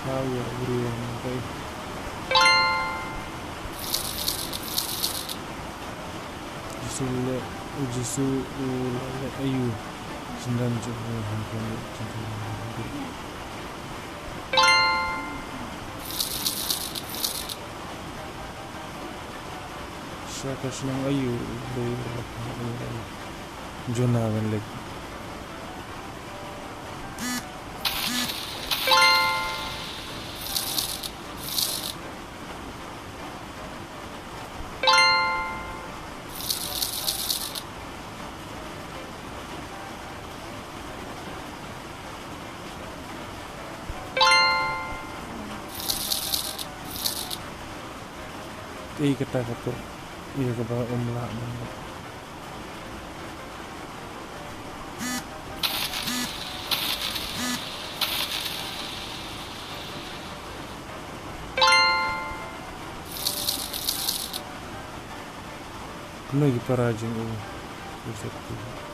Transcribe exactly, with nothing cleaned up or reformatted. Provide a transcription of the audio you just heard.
How ya uri wa ngai. Jisu le, Jisu u la le ayu. Jindan ju u han ko le jindan ju. Sha ka shnong ayu le Jona wen le. Ei kata ka pyrthei ïa kaba um lah ban. Kumno ki para jong u. U safety.